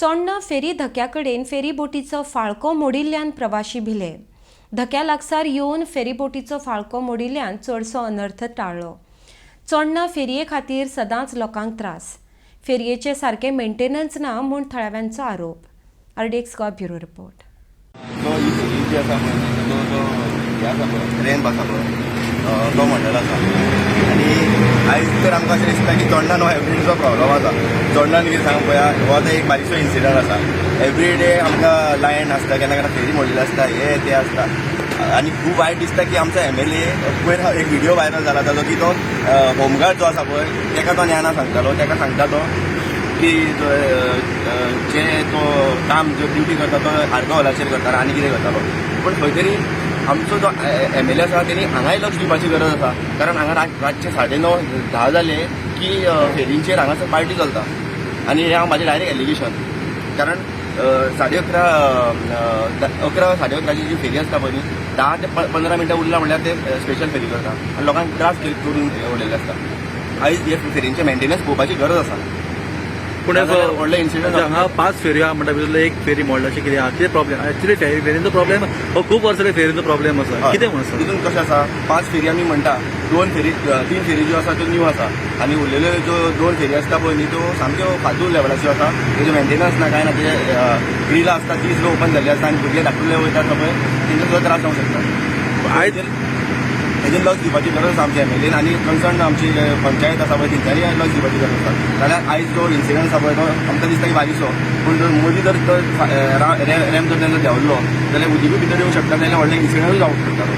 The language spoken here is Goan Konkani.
चोडणा फेरी धक्या कडेन फेरीबोटीचो फाळको मोडिल्ल्यान प्रवाशी भिले. धक्या लागसार येवन फेरीबोटीचो फाळको मोडिल्ल्यान चडसो अनर्थ टाळ्ळो. चोडणा फेरये खातीर सदांच लोकांक त्रास. फेरयेचे सारकें मेंटेनन्स ना म्हूण थळाव्यांचो आरोप. RDX Goa bureau report. तो ही फेरी जी आसा पळय, तो जो हे आसा पळय, रॅम्प आसा पळय, तो मंडळ आसा. आनी आयज तर आमकां अशें दिसता की चोडणान हो एवरीडेचो प्रॉब्लम आसा. चोडणान कितें सांग पळया, हो आतां एक बारीकसो इन्सिडंट आसा. एवरी डे आमकां लायन आसता, केन्ना केन्ना फेरी मोडलेली आसता, हे ते आसता. आनी खूब वायट दिसता की आमचो एमएलए, पयर एक व्हिडिओ व्हायरल जाला ताजो की तो होमगार्ड जो आसा पळय, ताका तो ज्ञानां सांगतालो. ताका सांगता तो की जो जे तो काम जो ड्युटी करता तो आल्कोहोलाचेर करता आनी कितें करतालो. पूण खंय तरी आमचो जो एमएलए आसा, तेणी हांगाय लक्ष दिवपाची गरज आसा, कारण हांगा रातचे 9:30-10 जाले की फेरींचेर हांगासर पार्टी चलता. आनी हें हांव म्हाजें डायरेक्ट एलिगेशन, कारण 11:30, 11, 11:30ची जी फेरी आसता पळय न्ही, 10 ते 15 मिनटां उरला म्हणल्यार ते स्पेशल फेरी करता आनी लोकांक त्रास करून उडयल्ले आसता. आयज हे फेरींचे मेंटेनन्स पळोवपाची गरज आसा. पूण नाजाल्यार व्हडले इन्सिडंट. हांगा पांच फेरी आहा म्हणटा, भितरले एक फेरी मोडला अशें कितें आहा? कितें प्रॉब्लेम एक्चुअली? फेरींचो प्रॉब्लेम हो खूब वर्सां फेरींचो प्रॉब्लेम आसा. कितें म्हूण आसा? तितून कशें आसा, पांच फेरी आमी म्हणटा, दोन फेरी, तीन फेरी ज्यो आसा त्यो न्यू आसा आनी उरलेल्यो ज्यो दोन फेरी आसता पळय न्ही, त्यो सामक्यो फालतू लेवलाच्यो आसा. तेजे मेंटेनन्स ना, कांय ना. ते ग्रिलां आसता ती सुद्दां ओपन जाल्ली आसता आनी भुरगे धाकटुले वयतात पळय, तेंकां सुद्दां त्रास जावंक शकता. आयज हेजेर लक्ष दिवपाची गरज आसा आमच्या एमएलएन आनी कन्सर्न आमची पंचायत आसा पळय, तेंच्यांनी लक्ष दिवपाची गरज आसा. जाल्यार आयज जो इन्सिडंट आसा पळय, तो आमकां दिसता की बारीकसो, पूण जर मदीं जर तो रॅम्प जर तेंचो देंवल्लो जाल्यार उदीकूय भितर येवंक शकता, जाल्यार व्हडले इन्सिडंटूय जावंक शकता.